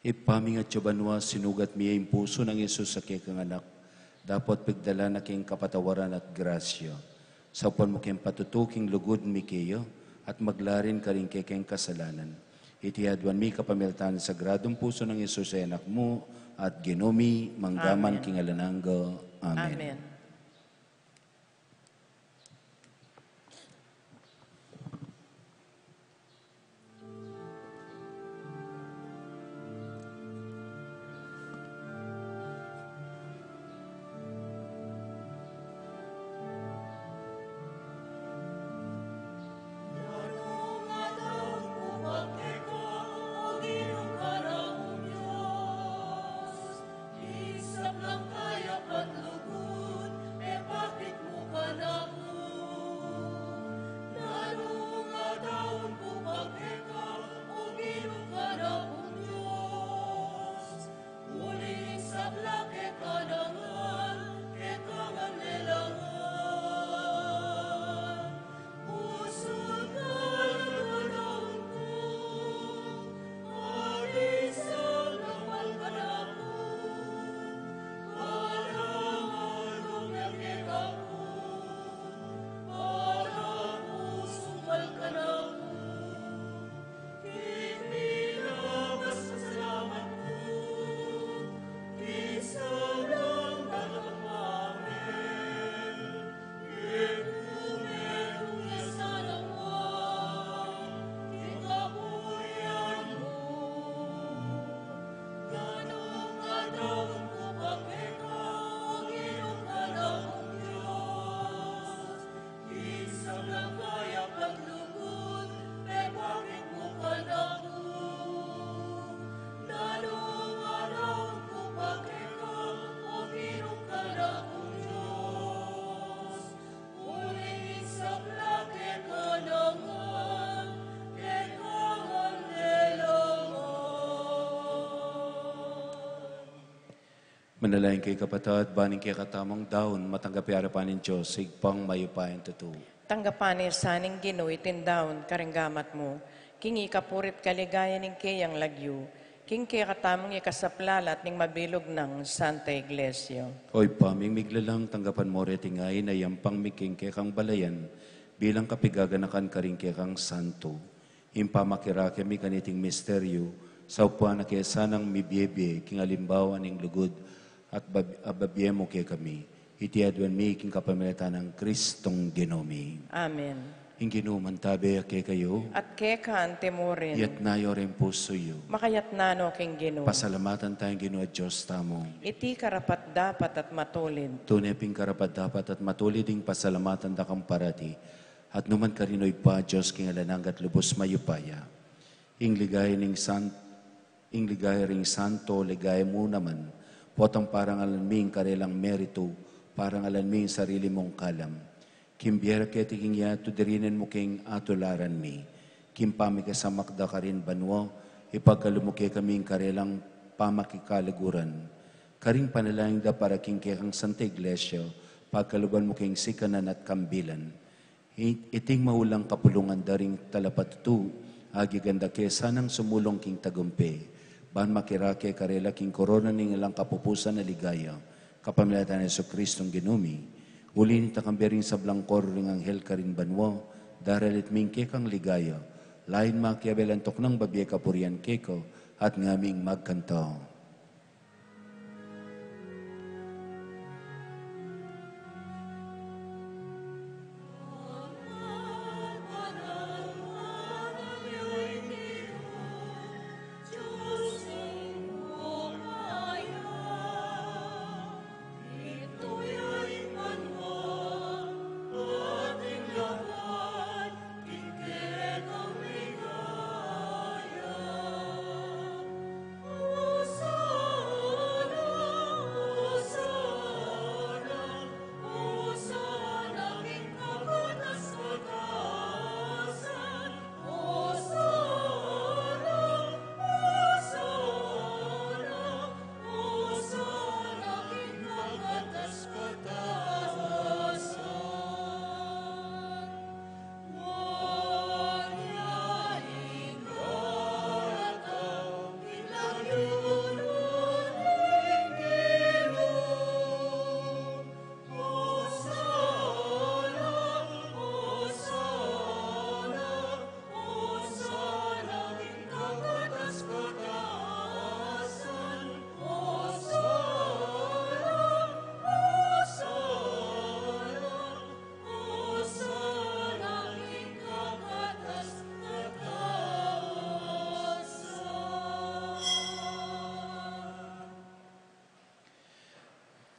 Ibpa mi, atsu ka banua, sinugat mi ing Puso nang Jesus a kekang Anak, dapot pigdalan na king kapatawaran at grasya. Saupan mu keng patutu king lugud mi keya, at maglarin karing kekeng kasalanan. Iti aduan mi kapamilatan ning Sagradung Puso nang Jesus a Anak mu, at Ginu mi, mangga man king alang angga. Amen. Amen. Ing sablang kayap at lugud, pepakit mu kanaku. Nanu ing ataun ku pa keka, o Ginu, kanakung Dios? Uling ing sabla keka ngan, keka ngan lelangan. Manalangin kayu, kapatad, ban ing kekatamung daun matanggap ya king arapan ning Dios, Ibpang mayupayang tutu. Tanggapan na sa ning Ginu iting daun karing gamat mu, king ikapuri't kaligayan ning keyang lagyu, king kekatamung ikasaplalat ning mabilug nang Santa Iglesia. O Ibpa ming miglalang, tanggapan mu reting ain a yampang mi king kekang balayan, bilang kapigaganakan karing kekang santo. Ing pamakirake mi kaniting misteryu, saupan na ke sanang mibie-bie king alimbawa ning lugud at bab-, a babie mu kekami. Iti aduan mi king kapamilatan nang Kristong Ginu mi. Amen. Ing Ginu mantabe ya kekayu. At keka anti mu rin. Iyatas yu ring pusu yu. Makayatas no king Ginu. Pasalamatan taya ing Ginu a Dios tamu. Iti karapat-dapat at matulid. Tune pin karapat-dapat at matulid ing pasalamatan da kang parati. At nukarin man, o Ibpa, Dios king alang angga at lubus mayupaya. Ing ligaya ning san-, ing ligaya ring santo, ligaya mu naman, Potang parangalan mi ing karelang meritu, parangalan mi ing sarili mung kalam. King bie ra keti king yatu, dirinin mu king atularan mi. King pamikisamak da karin banua, ipagkalub mu kekami ing karelang pamakikalaguran. Karing panalangin da para king kekang Santa Iglesia, pagkaluban mu king sikanan at kambilan. I-, iting maulang kapulungan da ring talapatutu, agyang da ke sanang sumulung king tagumpe, ban makirake karela king korona ning alang kapupusan a ligaya, kapamilatan nang Jesucristong Ginu mi. Uli nita, kambe ring sablang koro ring anghel karin banua, daralit mi ing kekang ligaya, lain makiabe la nang tuknang babie kapurian keka, at ngaming magkanta.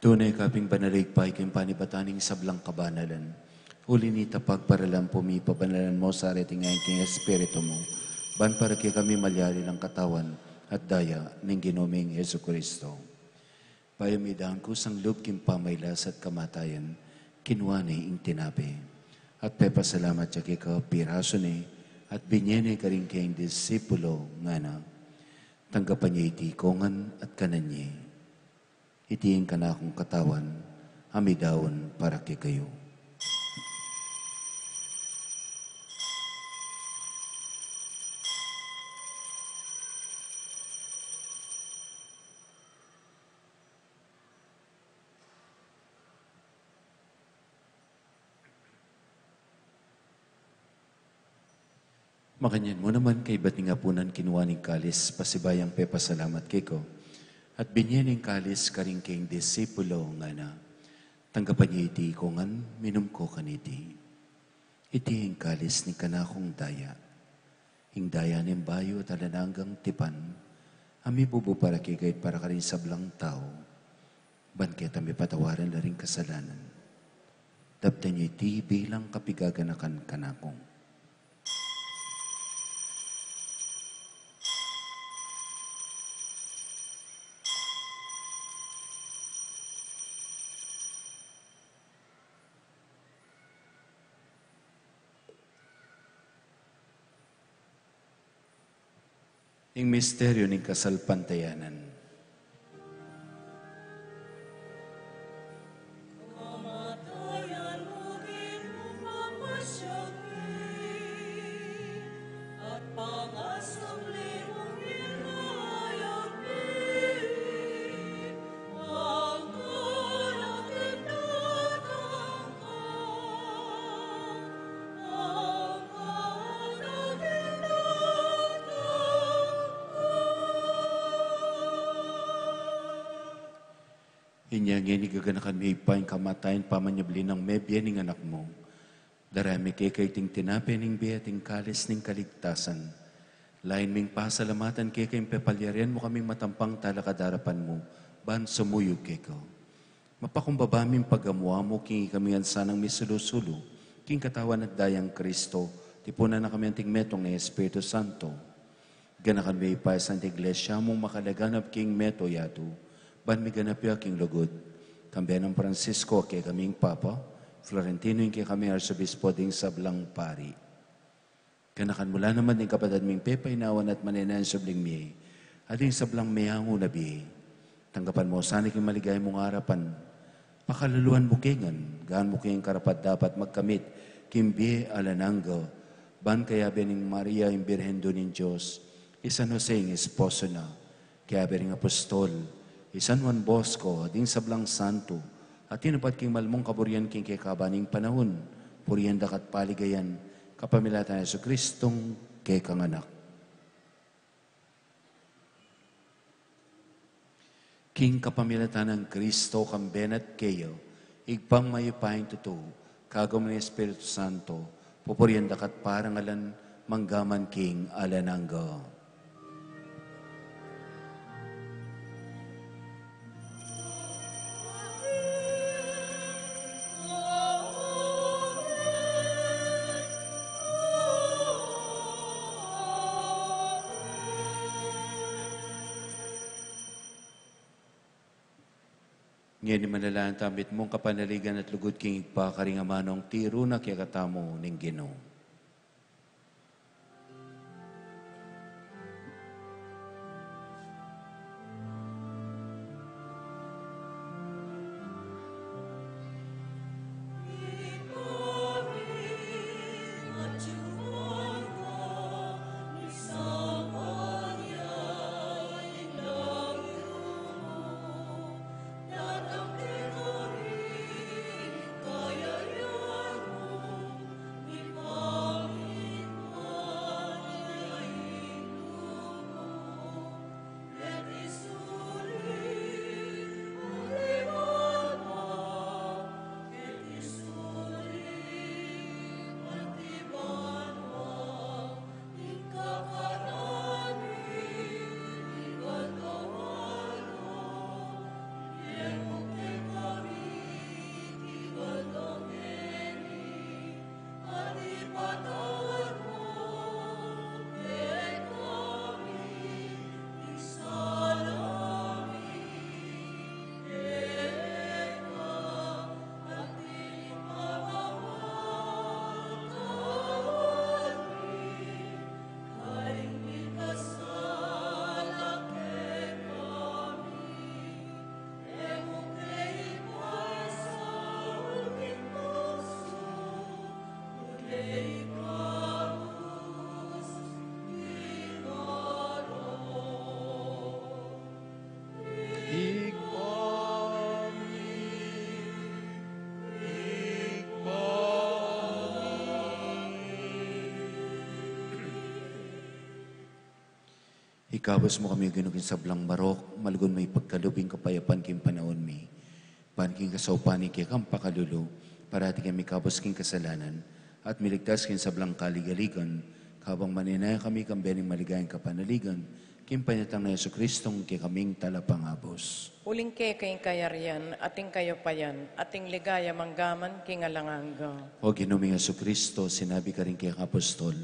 Tune kapin banal a Ibpa, ika ing panibatan ning sablang kabanalan. Uli nita, pagparalan pu mi, pabanalan mu sa reting ain king Espiritu mu, ban para kekami malyari lang katawan at daya ning Ginu ming Jesucristo. Bayu miyadaan kusang lub king pamailas at kamatayan, kinua ne ing tinape, at pepasalamat ya keka, pirasu ne, at binie ne karing kayang disipulo, ngana: Tanggapan ye iti ikongan at kanan ye. Iti ing kanakung katawan, a midaun para kekayu. Makanyan mu naman, kaybat ning apunan, kinua ne ing kalis, pasibayu yang pepasalamat keka, at binie ne ing kalis karing kayang disipulo, ngana: Tanggapan ye iti ikongan, minum ko kaniti. Iti ing kalis ning kanakung daya, ing daya ning bayu at alang anggang tipan, a mibubu para kekayu at para karing sablang tau, ban keta mipatawaran la ring kasalanan. Daptan ye iti bilang kapigaganakan kanaku. Ing misteryu ning kasalpantayanan. Inya ngeni, gaganakan mi, Ibpa, ing kamatayan, pamanyubli nang mebie ning Anak mu. Darayan mi keka iting tinape ning bie at ing kalis ning kaligtasan. Lain ming pasalamatan keka ing pepalyarian mu kaming matampang talakad king arapan mu, ban sumuyu keka. Mapakumbaba ming pagamu-amu king ikami ngan sanang misulu-sulu king katawan at dayang Kristo, tipunan na kami anting metung ning Espiritu Santo. Ganakan me ing Santa Iglesia mung makalaganap king meto yatu, Ban miganap ya king lugud, kambe nang Francisco a kekaming Papa, Florentino ing kekami Arsobispo, ding sablang pari. Ganakan mu la naman ding kapatad ming pepainawan at manenaya king subling mie, at ding sablang meangu na bie. Tanggapan mu sana king maligaya mung arapan. Pakaluluan mu ke ngan, gaan mu ke ing karapat-dapat magkamit king bie alang angga, ban kayabe ning Maria ing Birhen Indu ning Dios, i San Jose ing esposo na, kayabe ring apostol, i San Juan Bosco, ding sablang santo a tinupad king mal mung kaburian king kekaba ning panaun, purian daka at paligayan, kapamilatan nang Jesucristong kekang Anak. King kapamilatan nang Kristo, kambe na at keya, Ibpang mayupayang tutu, kagum ning Espiritu Santo, pupurian daka at parangalan, manggaman king alang angga. Ngeni manalangin tamu mitmung kapanaligan at lugud king Ibpa, karing amanung tiru na kekatamu ning Ginu. Ikabus mu kami, O Ginu, king sablang marok, malugud mung ipagkalub ing kapayapan king panaun mi. Ban king kasaupan ning kekang pakalulu, parati kami mikabus king kasalanan, at miligtas king sablang kaligaligan, kabang manenaya kami kambe ning maligayang kapanaligan, king panyatang nang Jesucristong kekaming Talapangabus. Uling keka ing kayarian, at ing kayupayan, at ing ligaya manggaman king alang angga. O Ginu ming Jesucristo, sinabi karing kekang apostol,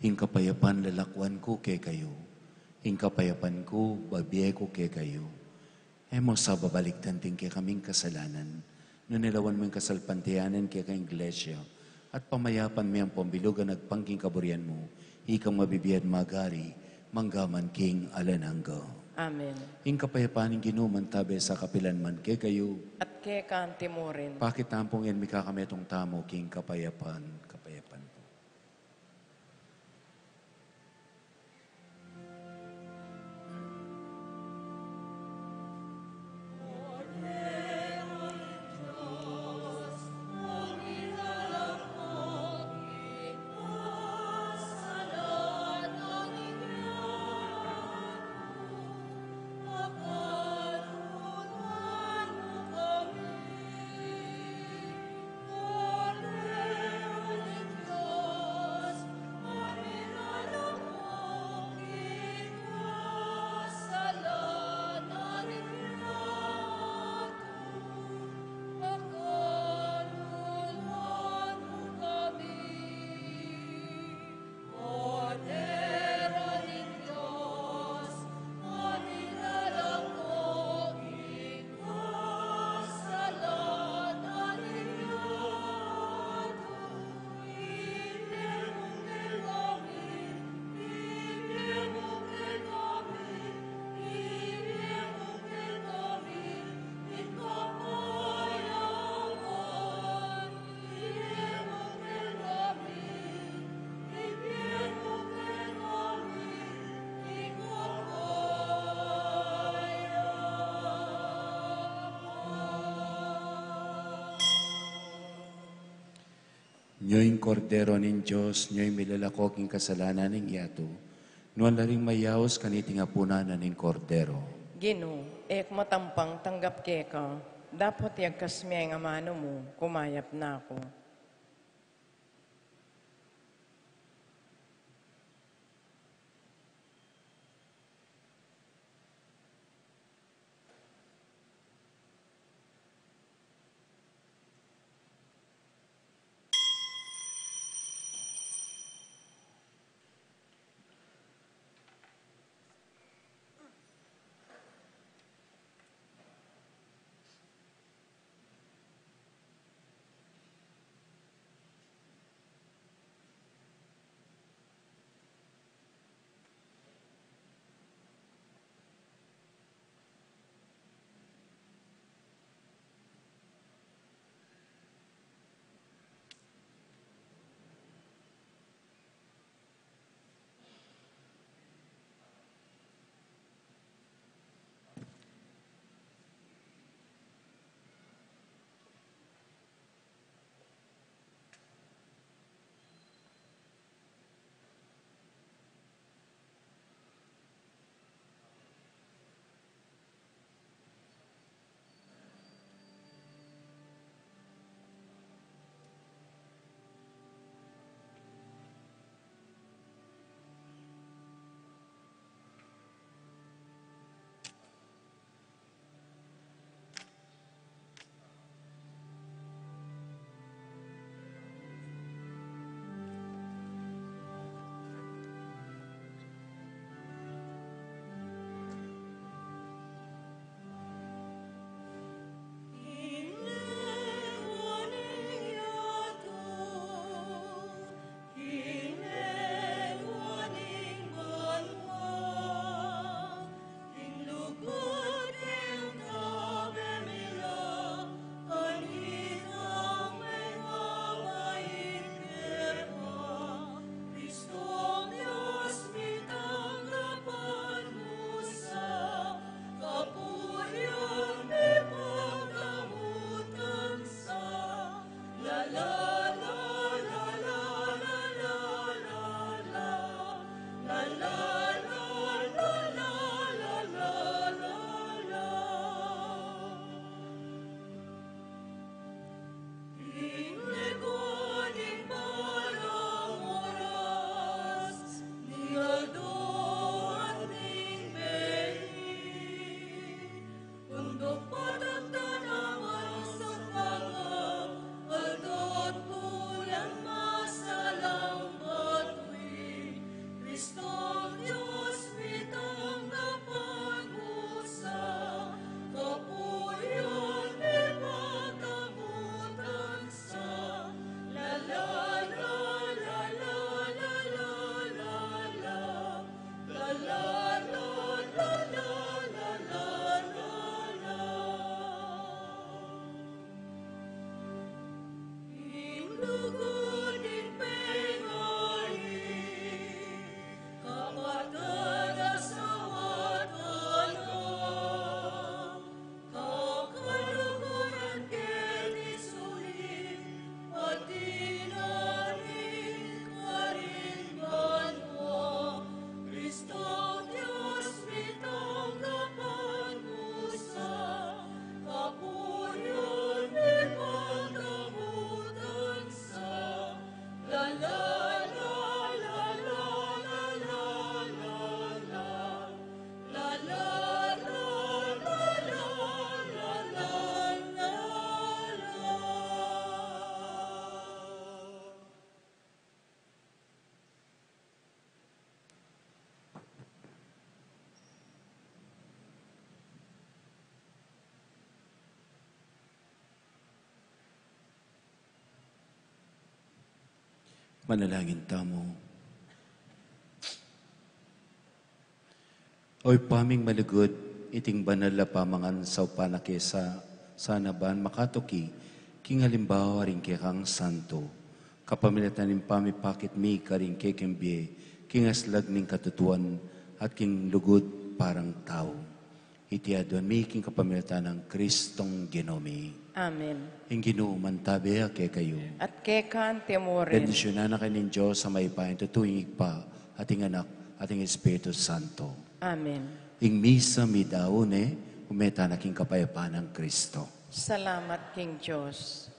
ing kapayapan lalakwan ku kekayu, ing kapayapan ku bibie ku kekayu. E mu sa babalikdan ding kekaming kasalanan, nune lawan mu ing kasalpantayanan ning kekang Iglesia, at pamayapan me ampong bilug a agpang king kaburian mu, ikang mabibie at magari, manggaman king alang angga. Amen. Ing kapayapan ning Ginu mantabe sa kapilan man kekayu. At keka anti mu rin. Pakit tamu pung mikakametung tamu king kapayapan, kapayapan pu. Nyo ing Kordero ning Dios, nyo ing milalako king kasalanan ning yatu. Nuan la ring mayaus kaniting apunan na ning Kordero. Ginu, e ku matampang tanggap keka, dapot iyagkas me ing amanu mu, kumayap na ku. Manalangin tamu. O Ibpa ming malugud, iting banal a pamangan saupan na ke sa, sana ban makatuki king alimbawa ring kekang santo, kapamilatan ning pamipakit mi karing kekeng bie king aslag ning katutuan at king lugud parang tau. Iti aduan mi king kapamilatan nang Kristong Ginu mi. Amen. Ing Ginu mantabe ya kekayu. At keka mu rin. Bendisyunan na kayu ning Dios a mayupaya, ing tutu, ing Ibpa, at ing Anak, at ing Espiritu Santo. Amen. Ing misa meyari ne, ume tana king kapayapan nang Kristo. Salamat king Dios.